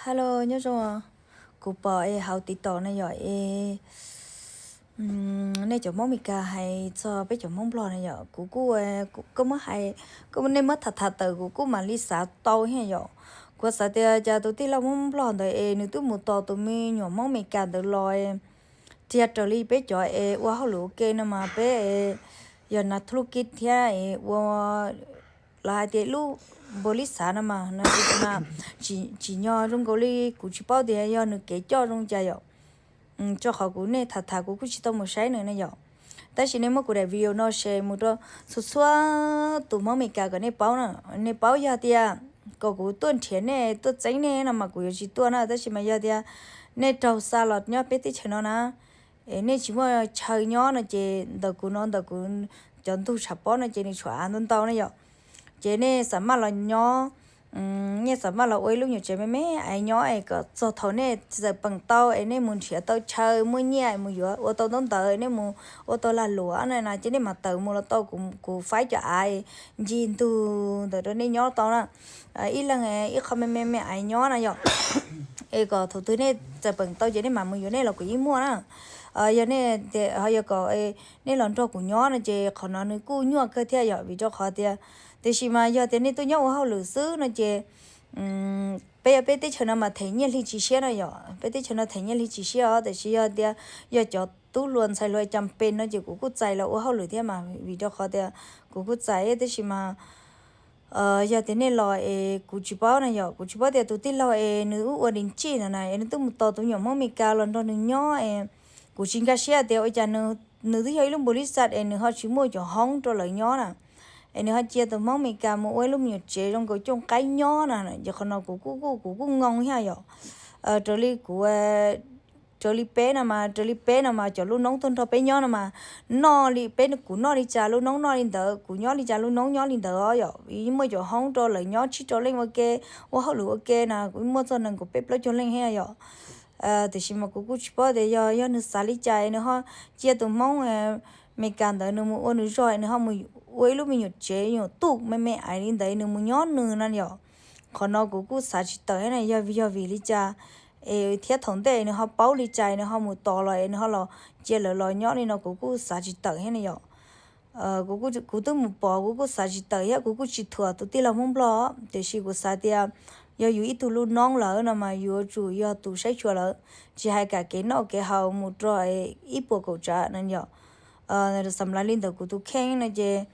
Hello, nyob zoo. Kuv pom es hauv TikTok na yom, es nej cov Hmoob Meskas hais txog peb cov Hmoob Nplog na yom, kuv kuj, koj muab hais, koj, nej muab tham tham tawm kuv kuj mam li xav tau thiab yom. Kuv xav tias cas tus tij laug Hmoob Nplog ntawd es nws twb mus tos tus me nyuam Hmoob Meskas ntawd los, tsis yog raws li peb cov es ua hauj lwm ua ke no mas peb yog nas thuj lub kib thiab es ua, lawv hais tias ib lub npaum li xav no mas, no mas tsim nyog zoo nkaus li kuv tsis paub tias yog nws kev coj zoo cas yom. Rau qhov kuv, nej tham tham kuv kuj tsis tau mus saib nws na yom. Tab sis nej muab kuv daim video no share mus rau txhua txhua tus Hmoob Meskas kom nej paub na. Nej paub yog tias kom kuv tuaj nrhiav nej tuaj txeeb nej no mas kuv yuav tsis tuaj na, tab sis mas yog tias nej raug xa los nyob peb teb chaws no na, es nej tsis muaj chaw nyob no ces ntawm kuv no, ntawm kuv cov ntug tshav pob no ces nws tshuav av ntau ntau na yom. Ces nej xam maj los nyob, nej xam maj los ua ib lub nyuam tsev me me aiv nyob es kom txog thaum nej txawm peem tau es nej mus nrhiav tau chaw muaj nyiaj mus yuav ua tau ntaub ntawv, nej mus ua tau lag luam na na ces nej mam tawm mus los tau, kuv faib cov av ncig ntug ntawd rau nej nyob tau na. Ib leeg ib qho me me me aiv nyob na yom. Es kom thaum twg nej txawm peem tau ces nej mam mus yuav nej los kuv yeej muaj na. Yog nej, ho yog kom nej los nrog kuv nyob no ces qhov no nws kuj nyuaj kawg thiab yom, vim rau qhov tias, tiam sis mas yog tias nej tuaj nyob ua hauj lwm xwb no ces peb, peb teb chaws no mas them nyiaj hli tsis siab no yom, peb teb chaws no them nyiaj hli tsis siab os, tiam sis yog tias yog cov tub hluas ntxhais hluas cas pes no ces kuv kuj txais los ua hauj lwm thiab mas, vim rau qhov tias kuv kuj txais, tab sis mas yog tias nej los es kuv tsis paub na yom, kuv tsis paub tias tus tij laug es nws ua di ntsij no na es nws twb mus tos tus nyuam Hmoob Meskas los nrog nws nyob es kuv tsis nkag siab tias ua cas nws twb yog ib lub npaum li xaj es nws ho tsis muaj cov hoob rau lawv nyob na, es nws ho cia tus Hmoob Meskas mus ua ib lub me nyuam tsev zoo nkaus cooj qaib nyob na, ces qhov no kuv kuj, kuv kuj ngoo thiab yom. Raws li kuv, raws li peb no mas, raws li peb no mas cov lub noob tuaj nrog peb nyob no mas, noj li peb, kuv noj li cas lub noob noj li ntawd, kuv nyob li cas lub noob nyob li ntawd os yom. Yeej muaj cov hoob rau lawv nyob tsib rau leej ua ke, ua hauj lwm ua ke na, kuv muaj txog nees nkaum peb plaub caug leej thiab yom. Tiam sis mas kuv kuj tsis paub tias yog, yog nws xav li cas nws ho cia tus Hmoob Meskas ntawd nws mus ua nws zog, nws ho mus ua ib lub me nyuam tsev nyuam tuj me me aiv li ntawd nws mus nyob nws na yom. Qhov no kuv kuj xav tsis tawm na, yog, yog vim li cas es thiab thaum ntej nws ho paub li cas nws ho mus tos los es nws ho los cia lawv los nyob li no kuv kuj xav tsis tawm thiab na yom. Kuv twb mus pom kuv kuj xav tsis tawm thiab kuv kuj tsis thuam tus tij laug Hmoob Nplog, tiam sis kuv xav tias yog yus ib tug lub noob lawm no mas yuav tsum yog tus saib xyuas lawv, tsis hais kam kev noj kev haus mus rau ib puas kaum tsav na yom. Xam lawv li ntawm kuv tus kheej no ces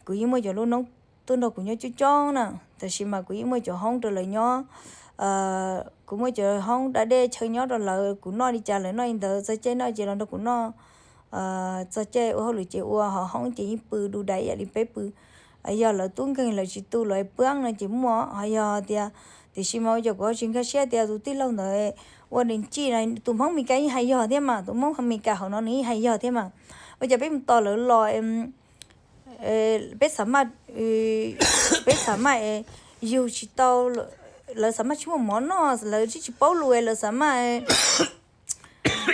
kuv yeej muaj cov lub noob tuaj nrog kuv nyob coob coob na, tiam sis mas kuv yeej muaj cov hoob rau lawv nyob. Kuv muaj cov hoob da dej chaw nyob rau lawv, kuv noj li cas lawv noj li ntawd, txog caij noj ces los nrog kuv noj, txog caij ua hauj lwm ces ua, ho hoob ces yeej pw du dais ib yam li peb pw. Yog lawv tub nkeeg lawv tsis tu lawv pab no ces muaj, ho yog tias, tiam sis mas ua cas kuv ho tsis nkag siab tias tus tij laug ntawd ua di ntsij na, tus Hmoob Meskas yeej hais yog thiab mas, tus Hmoob Meskas hauv no nws yeej hais yog thiab mas, ua cas peb mus tos lawv los peb xav maj, peb xav maj es yug tsis tau, lawv xav maj tsis muaj mov noj, lawv tsis, tsis paub lus es lawv xav maj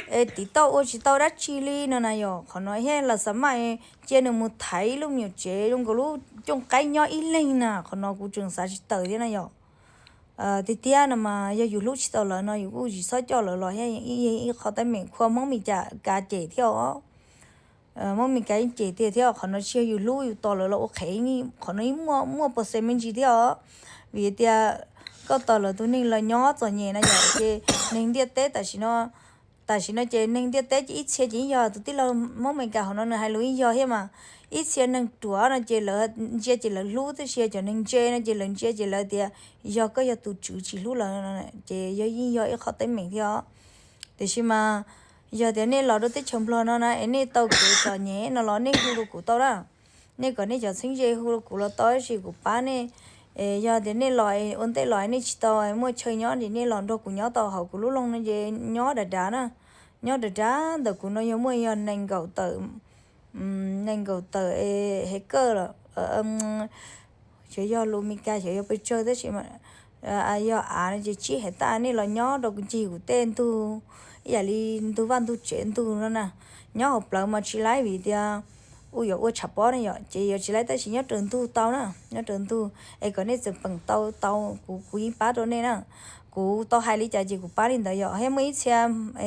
es tiv tauj ua tsis tau dab tsi li no na yom. Qhov no thiab lawv xav maj cia nws mus thaiv lub me nyuam tsev zoo nkaus lub cooj qaib nyob ib leeg na, qhov no kuv tseem xav tsis tawm thiab na yom. Tiag tiag no mas yog yus hlub tsis tau lawv no yus kuj tsis txhob coj lawv los thiab, ib qho teeb meem khuam Hmoob Meskas cem thiab os. Hmoob Meskas yeej cem tiag thiab, qhov no tsis yog yus hlub yus tos lawv los ua qhev, qhov no yeej muaj, muaj pov xeem me ntsis thiab os. Vim tias koj tos lawv tus neeg los nyob txom nyem na yom, ces neeg ntiaj teb tam sim no, tam sim no ces neeg ntiaj teb ces ib txhia ces yeej yog tus tij laug Hmoob Meskas hauv no nws hais lus yeej yog thiab mas, ib txhia neeg ruam no ces lawv ntsia ces lawv hlub, tab sis cov neeg ntse no ces lawv ntsia ces lawv tias yog koj yog tus tswv tsis hlub lawv, ces yog yeej yog ib qho teeb meem thiab os. Tiam sis mas yog tias nej los rau teb chaws Nplog no na es nej tau kev txom nyem no los nej hu rau kuv tau na. Nej kom nej cov txheeb ze hu rau kuv los tau, tab sis kuv pab nej. Yog tias nej los ua ntej los nej tsis tau muaj chaw nyob ces nej los nrog kuv nyob tau hauv kuv lub loog no ces nyob dav dav na. Nyob dav dav ntawm kuv no yog muaj yog nees nkaum tawm, nees nkaum tawm hectare los xyov yog lus Meskas xyov yog pes tsawg tab sis yog av no ces tsib hectare, nej los nyob rau kuv ncig kuv tej ntug ib yam li ntug vaj ntug tsev ntug no na. Nyob hauv plawv mas tsis laib vim tias u yuav ua tshav pob ne yom, ces yuav tsis laib, tab sis nyob raws ntug tau na, nyob raws ntug es kom nej txawm peem tau tau kuv, kuv yeej pab rau nej na. kuv tau hais li cas ces kuv pab li ntawd yom. Thiab muaj ib txhia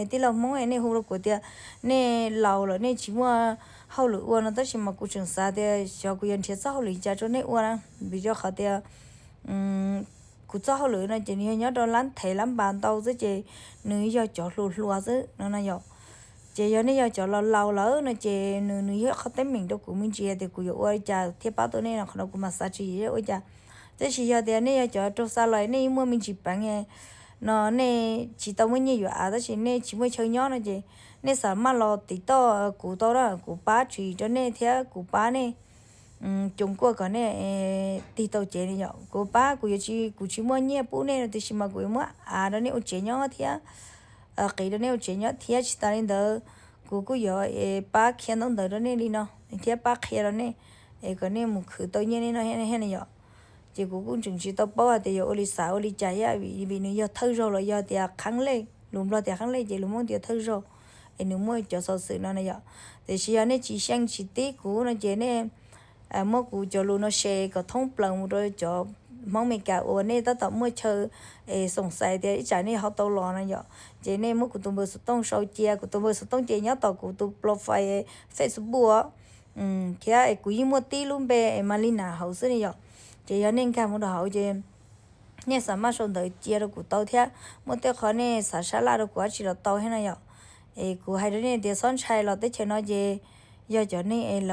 tij laug Hmoob nej hu rau kuv tias nej laus lawm nej tsis muaj hauj lwm ua no, tab sis mas kuv tseem xav tias xyov kuv yuav nrhiav txoj hauj lwm li cas rau nej ua na, vim rau qhov tias kuv txoj hauj lwm no ces nws yog nyob rau lab thev lab npas ntau xwb ces nws yog cov hluas hluas xwb no no yom. Ces yog nej yog cov laus laus lawm no ces nws nws yog qhov teeb meem rau kuv me ntsis tias kuv yuav ua li cas thiaj pab tau nej no, qhov no kuv mam xav tswv yim ua cas. Tab sis yog tias nej yog cov raug xa los nej yeej muaj me ntsis peev no, nej tsis tau muaj nyiaj yuav av tab sis nej tsis muaj chaw nyob no ces nej xav maj los tiv toj kuv tau na, kuv pab tswv yim rau nej thiab kuv pab nej coos kuaj kom nej tig tau cev li yom. Kuv pab kuv yuav tsis, kuv tsis muaj nyiaj pub nej no tiam sis mas kuv yuav muab av rau nej ua tsev nyob thiab qiv rau nej ua tsev nyob thiab tsis tas li ntawd kuv kuj yuav pab khiav ntaub ntawv rau nej li no thiab pab qhia rau nej es kom nej mus khwv tau nyiaj nej noj thiab no yom. Ces kuv kuj tseem tsis tau paub hais tias yuav ua li xav ua li cas thiab vim nws yog thawj zaug los yog tias qhab lej, lus Nplog tias qhab lej ces lus Hmoob tias thawj zaug es nws muaj cov xov xwm no na yom. Tiam sis yog nej tsis xyeej tsis tib kuv no ces nej muab kuv cov lus no share kom thoob plaws mus rau cov Hmoob Meskas uas nej tab tom muaj chaw es xoom xais tias ib tsam nej ho tau los no yom. Ces nej muab kuv tus npawb xov tooj sau cia, kuv tus npawb xov tooj ces nyob tom kuv tus profile Facebook thiab kuv yeej muaj tib lub npe Malina hauv xwb ne yom. Ces yog nej nkag mus rau hauv ces nej xav maj sau ntawv cia rau kuv tau thiab muaj tej qhov nej xav sab laj rau kuv dab tsi los tau thiab no yom. Es kuv hais rau nej tias txhob ntshai los teb chaws no ces yog cov neeg es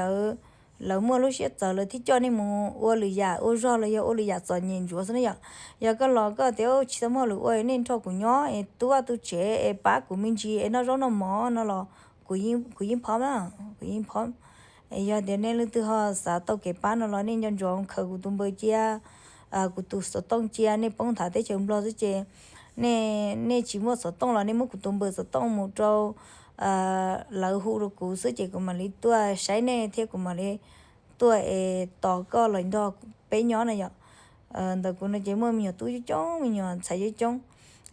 lawv muaj lub siab txawv lawv thiaj coj nej mus ua lwm yam ua zog los yog ua lwm yam txom nyem ntsuav xwb ne yom. Yog koj los koj tias tsis tau muaj lwm ua nej nrog kuv nyob es tu vaj tu tsev es pab kuv me ntsis es noj zaub noj mov no los kuv yeej phob na, kuv yeej phob. Yog tias nej leej twg ho xav tau kev pab no los nej nco ntsoov khaws kuv tus npawb cia, kuv tus xov tooj cia, nej poob nthav teb chaws Nplog xwb ces nej tsis muaj xov tooj los nej muab kuv tus npawb xov tooj mus rau lawv hu rau kuv xwb ces kuv mam li tuaj saib nej thiab kuv mam li tuaj es tos koj los nrog peb nyob na yom. Ntawm kuv no ces muaj me nyuam tub coob coob, me nyuam ntxhais coob coob.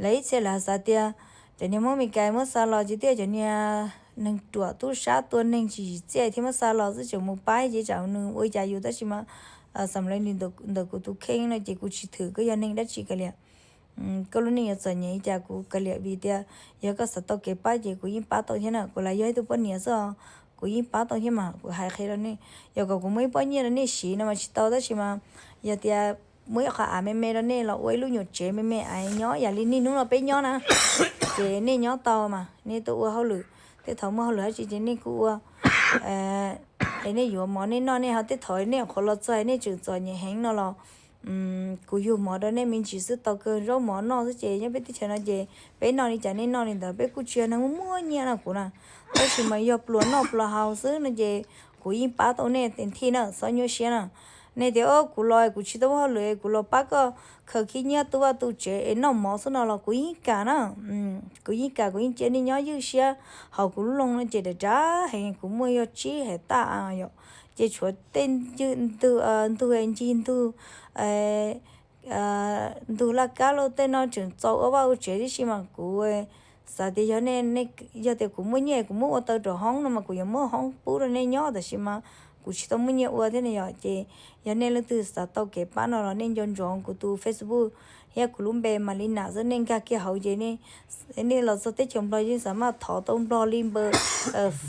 Lawv ib txhia lawv xav tias cov niag Hmoob Meskas muab xa los ces twb yog cov niag neeg ruam tub sab tua neeg tsis tsim txiaj thiab muab xa los xwb tseem mus pab ces tsam nws ua cas yus tab sis mas xam lawv ntawm kuv tus kheej no ces kuv tsis thwm koj yog neeg dab tsi kav liam. Koj lub neej yuav txom nyem li cas kuv kav liam vim tias yog koj xav tau kev pab ces kuv yeej pab tau thiab na, kuv los yog ib tug poj niam xwb os, kuv yeej pab tau thiab mas kuv hais qhia rau nej. Yog kom kuv muaj ib pob nyiaj rau nej siv no mas tsis tau tab sis mas yog tias muaj ib qho av me me rau nej los ua ib lub nyuam tsev me me es nyob yam li niaj hnub no peb nyob na, ces nej nyob tau mas nej tuaj ua hauj lwm, tej thaum muaj hauj lwm dab tsi ces nej kuj ua es nej yuav mov nej noj, nej ho tej thaum nej qhuav los txog nej tseem txom nyem heev no los kuv yug mov rau nej me ntsis xwb tau kawg, zaub mov noj xwb ces nyob peb teb chaws no ces peb noj li cas nej noj li ntawd, peb kuj tsis yog neeg muaj muaj nyiaj na kuv na. Tab sis mas yog pluas noj pluas haus xwb no ces kuv yeej pab tau nej tes thij na, txhob nyuaj siab na. Nej tias kuv los kuv tsis tau muaj hauj lwm kuv los pab koj khaws khib nyiab tu vaj tu tsev es noj mov xwb no los kuv yeej kam na. Kuv yeej kam, kuv yeej cia nej nyob ywj siab hauv kuv lub loog no ces dav dav heev, kuv muaj yog tsib hais taj yom, ces tshuav tej ntug ncig ntug ntug laj kab lauj tej no tseem txaus ua vaj ua tsev tib si mas kuv xav tias yog nej, yog tias kuv muaj nyiaj kuv muab ua tau rau hoob no mas kuv yuav muab hoob pub rau nej nyob tab sis mas kuv tsis tau muaj nyiaj ua thiab ne yom. Ces yog nej leej twg xav tau kev pab no los nej nco ntsoov kuv tus Facebook thiab kuv lub npe Malina xwb, nej nkag kiag hauv ces nej los txog teb chaws Nplog yeej xav maj thov tau Nplog li npawb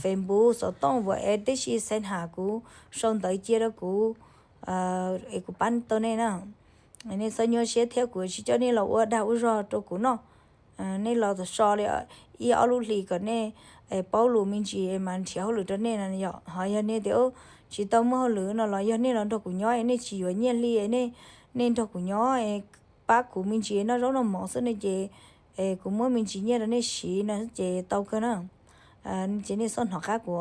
Facebook, xov tooj, WhatsApp tib si, xa ham kuv, sau ntawv cia rau kuv es kuv pab tau nej na. Nej txhob nyuaj siab thiab kuv tsis coj nej los ua dag ua zog rau kuv noj. Nej los so li ib ob lub hlis kom nej paub lus me ntsis mas nrhiav hauj lwm rau nej no yom. Ho yog nej tias tsis tau muaj hauj lwm no los yog nej los nrog kuv nyob es nej tsis yuav nyiaj li, nej nrog kuv nyob pab kuv me ntsis noj zaub noj mov xwb no ces kuv muab me ntsis nyiaj rau nej siv no ces tau kawg na. Ces nej txhob hnov qab kuv,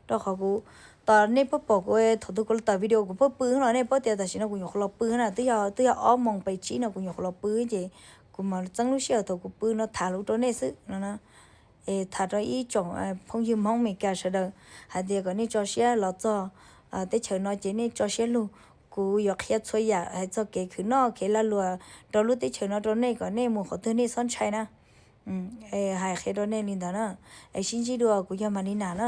rau qhov kuv, tos nej pab pom kuv thaum tus kuv tawm video kuv pab pw los nej paub tias tam sim no kuv nyuam qhuav los pw na, twb yog, twb yog ob moos pes tsib no kuv nyuam qhuav los pw ces kuv mam txeeb lub sij hawm thaum kuv pw no tham lus rau nej xwb no. Es tham rau ib tsoom phooj ywg Hmoob Meskas sawv daws hais tias kom nej tso siab los txog teb chaws no ces nej tso siab lug, kuv yuav qhia txhua yam hais txog kev khwv noj kev lag luam rau lub teb chaws no rau nej kom nej mus qhov twg nej txhob ntshai na. Hais qhia rau nej li ntawd na. Es sib ntsib dua, kuv yog Malina na.